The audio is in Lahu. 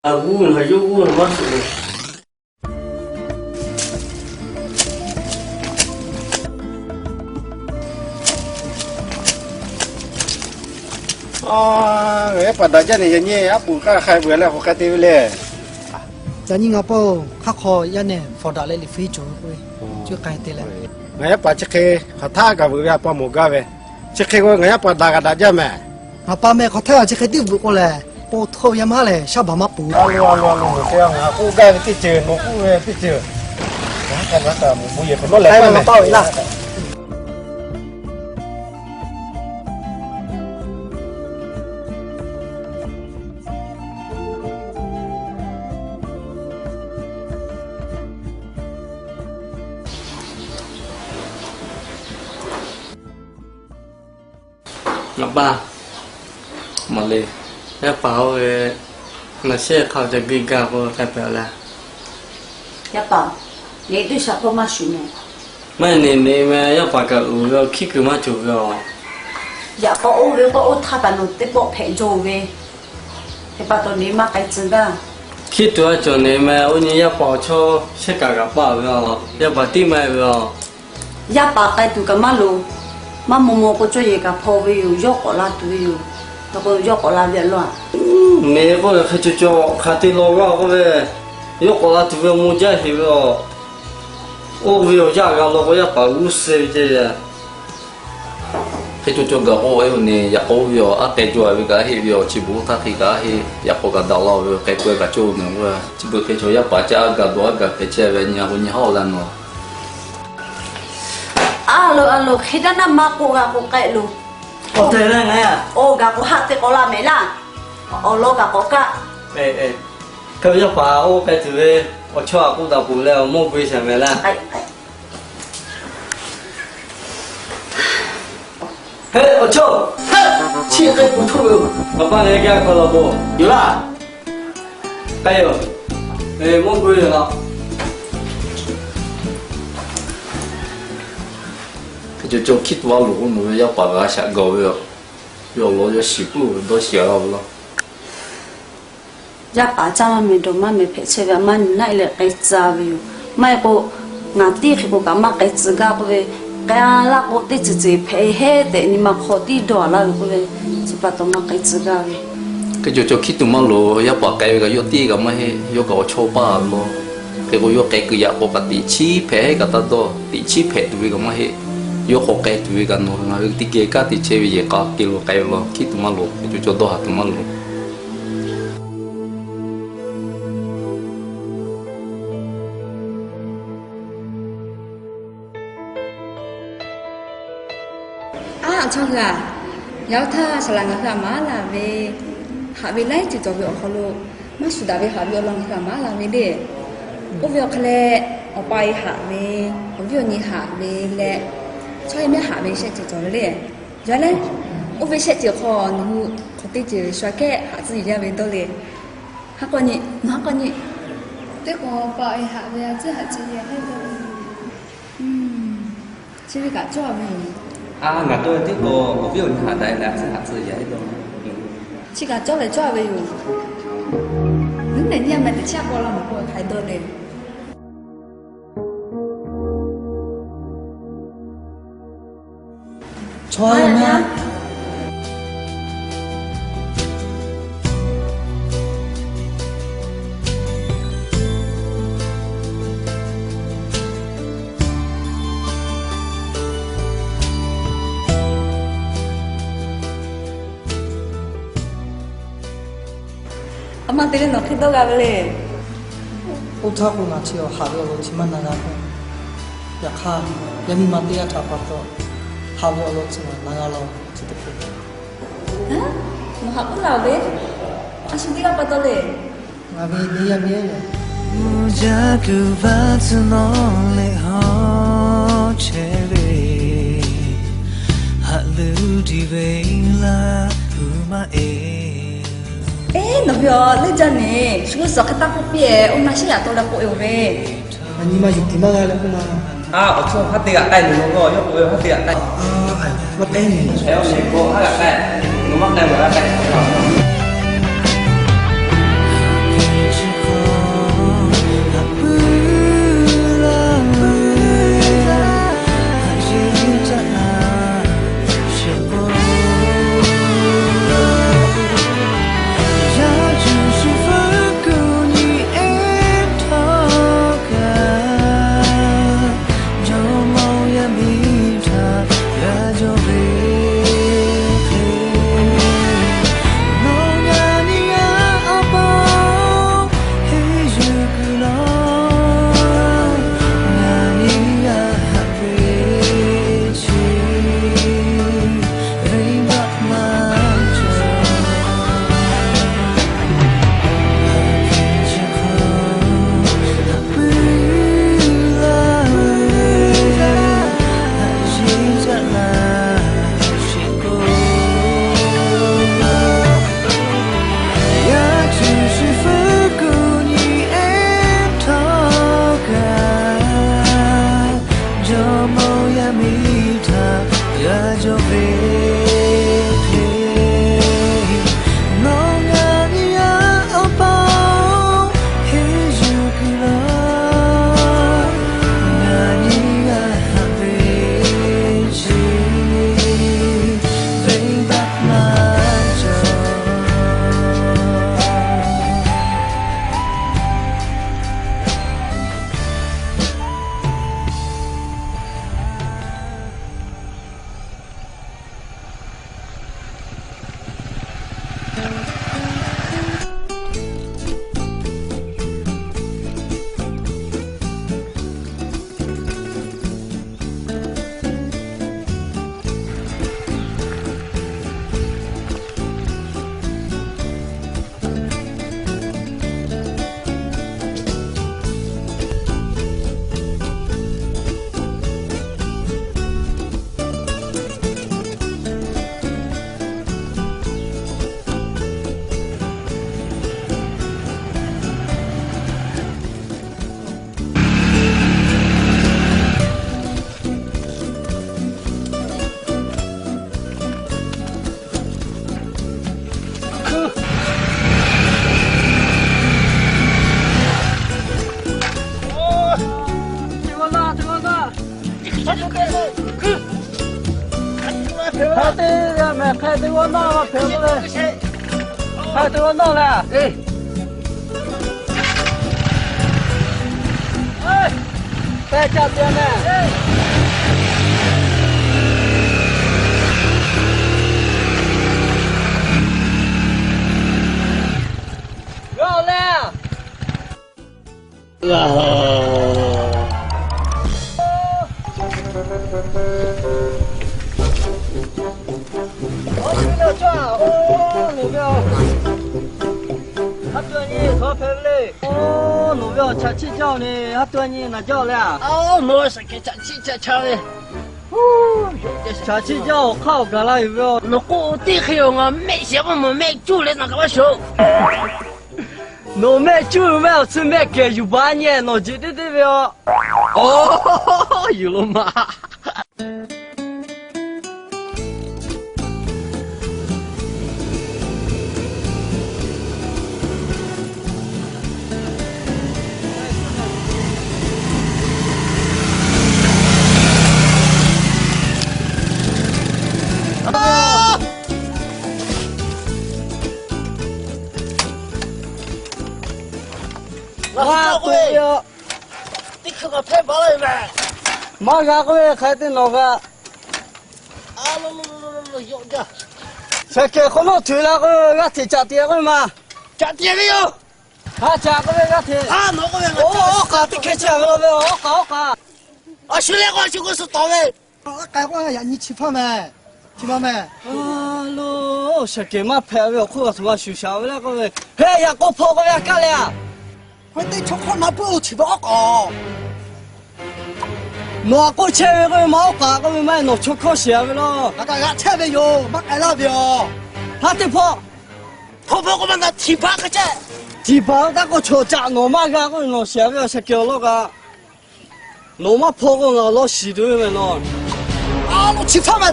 G'uˇ haꞈ yawˇ g'uˇ maˇ suhˍ le. Ngaˬ yaˇ paˍ daꞈ jaˇ nehˬ, yaꞈ nyi aˉ poꞈ k'aˇ hk'a beuꞈ leh k'awꞈ k'ai te ve le. Yaꞈ nyi ngaˬ paw-oˬ, hk'aˇ hk'aw yaˇ nehˬ hpawˍ daꞈ leh liꞈ hpu-e cawˬ ve k'oˆ ve, cuˇ k'ai te leh. Ngaˬ yaˇ paˍ chi hk'e hk'aˬ htaˇ kaꞈ vuiˬ ve a pa mawˬ gaˇ ve, chi hk'e k'o ngaˬ yaˇ paˍ daꞈ kaꞈ daꞈ jaˇ mehˍ. Ngaˬ pa mehˍ hk'aˬ htaˇ chi hk'e tiˉ vuiˬ k'o lehˬ, paw htawˇ yaˇ maˇ lehˬ shaˉ baˬ maˇ peuˬ. Ngaˬ k'oˆ gaˇ ve teˇ ceuˬ, nawˬ k'oˆ ve teˇ ceuˬ. Ngaˬ hk'aˬ htaˇ kaꞈ bon yehˬ hk'awꞈ nawˉ lehˬ paˇ mehˍ. Ngaˬ pa, maˬ le, yaˇ paˍ oˇ ve naˬ shehˆ hk'a ca g'uiˇ gaˇ k'o k'ai peuˬ le. Yaˇ paˍ, nehˬ tuˇ shaˍ hpawˇ maˇ shuˍ mehˍ. Maˇ heˆ nehˬ, nehˬ meh yaˇ paˍ kaꞈ uiˍ ve, hkiˉ kuiˬ maˇ cawˬ ve aˬ. Yaꞈ k'aw oˇ ve k'o oˇ htaˇ kaꞈ nawˬ teˇ pawˆ hpehꞈ jaw ve, hk'e pa taw nehˬ maˇ k'ai tcuh gaˇ. Hkiˉ tuˬ a cawˬ nehˬ meh, oˇ nyi yaˇ paˍ awˬ chawˇ shehˆ kaꞈ g'aꞈ paˇ ve aˬ. Yaˇ paˍ tiˉ maˇ heˆ ve aˬ. Yaˇ paˍ k'ai tuˬ kaꞈ maˇ loˍ. Maˇ maw maw k'o cawˇ yehˬ kaꞈ hpaw ve yoˬ, yawˇ k'awꞈ la tuˬ ve yoˬ. K'o yawˇ k'awꞈ la ve a laˇ. Nehˬ k'oˆ ve hk'e cawˬ cawˬ hk'aˬ te law g'a k'oˆ ve, yawˇ k'awꞈ la tuˬ ve maw jaˇ heˍ ve aˬ. Oˇ ve awˬ yaˇ g'a law k'o yaˇ paˍ g'uˇ suh ve ceh. Hk'e cawˬ cawˬ gaˬ k'oˆ ve yoˬ nehˬ, yaꞈ k'aw oˇ ve aˬ, aˉ k'ai cawˬ ve kaꞈ heˆ ve aˬ, chi beuꞈ oˇ htaˇ hk'e kaꞈ heˆ, yaꞈ k'aw kaꞈ daꞈ la ve, k'ai k'oˆ ve kaꞈ cawˇ ve mehˍ k'o, chi beuꞈ hk'e cawˬ yaˇ paˍ ca a gaˬ dawˬ a gaˬ hpehꞈ chehˇ ve nyi a k'o nyi haˉ oˬ la nawˬ. A loˍ a loˍ, hk'e daꞈ naˆ maˇ k'oˆ g'a k'o k'ai loˬ. Awˬ tehˬ leh ngaˬ, oˇ gaˬ k'o haˆ te k'awꞈ la mehˍ laˇ. Awˬ lawn kaꞈ k'awꞈ kaˆ. Hk'e ve yaˇ paˍ oˇ k'ai tuˬ ve awˬ chawˇ a k'oˆ daꞈ peuˬ leh awˬ mawˇ gui shaˍ mehˍ laˇ. Heˆ, awˬ chawˇ, heˆ, chi k'ai kuˬ htoˇ ve yoˬ. Ngaˬ pa leh g'a hk'aw law k'o, yoˬ laˇ. K'ai yoˬ. Mawˇ gui yoˬ laˇ. Hk'e cawˬ cawˬ hkiˉ tuˬ a loˍ k'o nawˬ ve yaˇ paˍ g'a shaꞈ gaˬ ve aˬ. Yawˇ law yawˇ shiˍ puiˉ ve dawˇ shiˍ a laˇ ve laˇ. Yaˇ paˍ caˇ maˇ mehˍ dawˬ maˇ mehˍ hpehꞈ chehˇ ve, a maˇ nyi naˆ leh k'ai tcuh ve yoˬ. Maˇ heˆ k'o, ngaˬ tiˉ hk'e k'o kaꞈ maˇ k'ai tcuh gaˇ k'oˆ ve, k'ai a laˇ k'o teˇ ceuˬ ceuˬ hpehꞈ heˆ tehꞈ nyi ma hk'aw tiˉ dawˇ a laˇ ve k'oˆ ve, chi pa taw maˇ k'ai tcuh gaˇ ve. Hk'e cawˬ cawˬ hkiˉ tuˬ maˇ loˍ, yaˇ paˍ k'ai ve kaꞈ yawˇ tiˉ kaꞈ maˇ heˆ, yawˇ kaꞈ awˬ chawˇ paˇ a law. Hk'e k'o yawˇ k'ai kuiˬ yaꞈ k'aw kaꞈ teꞈ chiˉ hpehꞈ heˆ kaꞈ taˇ dawˇ, teꞈ chiˉ hpehꞈ tuˬ ve kaꞈ maˇ heˆ. Yawˇ k'awꞈ k'ai tuˬ ve kaꞈ nawˬ ngaˬ hui teˇ geh kaˇ te chehˇ ve yehˬ k'a te lo k'ai ve law, hkiˉ tuˬ maˇ loˍ, hk'e cawˬ cawˬ dawˇ haˍ tuˬ maˇ loˍ. A, chaw hui-a, yaꞈ hk'aˇ saˍ laꞈ ngaˬ hui a maˍ laˬ ve, haꞈ ve laiˉ ceuˬ cawˬ ve awˬ hk'aw lo, maˇ shuˍ daꞈ ve haꞈ ve awˬ lawn ngaˬ hui a maˍ laˬ ve le. Oˇ ve awˬ hk'aˇ leh, awˬ pa e haꞈ ve, awˬ viˉ awˬ nyi haꞈ ve leh, chaw yaˇ mehˆ haꞈ ve shehˆ ceuˬ cawˬ ve le. Yaꞈ leh, oˇ ve shehˆ ceuˬ hk'aw nawˬ hui hk'aˬ teˇ ceuˬ shu aꞈ kehˉ haꞈ tcuhˉ yuˬ jaˇ ve dawˇ le. Haˉ k'awꞈ nyi, nawˬ haˉ k'awꞈ nyi. Teˇ k'o pa e haꞈ ve a tcuhˉ haꞈ tcuhˉ ve a hehˉ dawˇ le. Chi ve kaꞈ cawˇ ve yoˬ. A, ngaˬ tawˇ ve teˇ k'o awˬ viˉ awˬ nyi haꞈ daꞈ leh a tcuhˉ haꞈ tcuhˉ ve a hehˉ dawˇ. Chi kaꞈ cawˇ ve cawˇ ve yoˬ. Nyiˇ nehˬ nyiˇ a meh teꞈ chiˉ a k'aw la mawˬ k'o hk'aˬ hk'e dawˇ le. Chaw yaˇ mehˆ. A ma te leh nawˬ hk'e dawˇ g'a ve le. Oˇ htaˇ k'o ngaˬ chi awˬ haꞈ ve awˬ lawn chi maˇ na g'a k'o, yaꞈ hk'aˇ yaˇ miˇ ma teˇ g'aˇ htaꞈ pa taw haꞈ ve awˬ lawn chi maˇ na g'a law chi teˇ hk'e. Nawˬ haꞈ k'oˆ laˇ ve, a shu teˇ g'aˇ pa taw le. Ngaˬ ve neˇ yaˇ miˇ lehˬ, uˉ jaˇ kuiˬ vaˇ tcuh nawˉ leh hawˉ chehˇ ve, haꞈ leuˉ diˬ ve laˇ hui maˇ e. Eˬ, nawˬ ve awˬ leuˉ jaˇ neˬ, shu g'uˇ suhˍ hk'e taˇ k'oˆ piˇ-e, oˇ ma shehˉ yaꞈ taw leh k'oˆ-e ve. Aˬ nyi ma yuˬ tiˍ maˇ g'a leh k'oˆ ma. A, awˬ chawˇ haˉ te g'aꞈ k'ai, nawˬ k'o yawˇ k'oˆ ve haˉ te g'aꞈ k'ai. Maˇ k'ai neˬ. Eˬ, awˬ shehˍ k'o haˉ g'aꞈ k'ai, nawˬ maˇ k'ai maˬ g'a k'ai. Hk'a te g'aw nawˇ la hpehꞈ k'oˆ ve, hk'a te g'aw nawˇ la. Pehˇ caˇ te meh. G'a le. Nawˬ ve a, haˉ tuˇ a nyi hk'aw hpehꞈ ve le. Nawˬ ve a, chaꞈ chiˆ jaˇ-oˬ ne, haˉ tuˇ a nyi naˬ jaˇ-oˬ le a. Chaꞈ chiˆ jaˇ-oˬ, hk'aˇ awˬ gaˬ la yuˬ ve a. Nawˬ k'oˆ teˇ hk'e-oˬ, ngaˬ mehˆ shiˍ k'o mawˬ mehˆ cuˇ leh naˬ kaꞈ maˇ shoˍ. Nawˬ mehˆ cuˇ ve mehˆ awˬ tcuh mehˆ kehˬ yuˬ baˬ nyi, nawˬ jeꞈ teˇ teˇ ve a. Oˬ, yuˬ lo ma. Maˇ g'a k'oˆ ve, hk'aˬ hk'e te nawˬ g'a. Shaˍ kehˬ hk'aw nawˉ htaiˍ la k'o, g'aˇ hteꞈ caꞈ te k'oˆ ve ma. Caꞈ te ve yoˬ. Haˉ caꞈ k'oˆ ve g'aˇ hteꞈ. Oˇ, oˇ k'aꞈ teˇ hkeh chi a ve la ve, oˇ k'aꞈ, oˇ k'aꞈ. A shu leh k'o, a shu k'o suh tawˍ ve. K'ai k'o, yaꞈ nyi chi hpaˇ meh, chi ma meh. Lo, shaˍ kehˬ maˇ hpehꞈ ve awˬ hk'oˆ a htoꞈ ma shuˍ shaˍ ve le k'oˆ ve, heh, yaꞈ k'o hpaw k'oˆ ve a kaˇ le a. Hk'e te chaw hkawˇ na puiˉ-oˬ, chi ve oˇ k'aꞈ. Nawˬ a k'oˆ chehˇ ve k'oˆ ve ma, oˇ k'aꞈ k'oˆ ve maˇ heˆ, nawˬ chaw hkawˇ shiˍ a ve law. Kaꞈ kaꞈ g'aꞈ chehˇ ve yoˬ, maˇ k'ai laˇ ve yoˬ. Haˉ teˇ hpawˇ. Hpaw hpaw k'o maˇ na htiˍ baˬ hk'a chehˇ. Htiˍ baˬ taˇ k'oˆ, chaw caꞈ nawˬ maˇ g'a k'oˆ ve nawˬ shiˍ a ve a, shaˍ kehˬ awˬ lawn kaꞈ. Nawˬ maˇ hpaw k'o ngaˬ lawn shiˍ tuˬ ve meh nawˬ. A lo chi hpaˇ meh.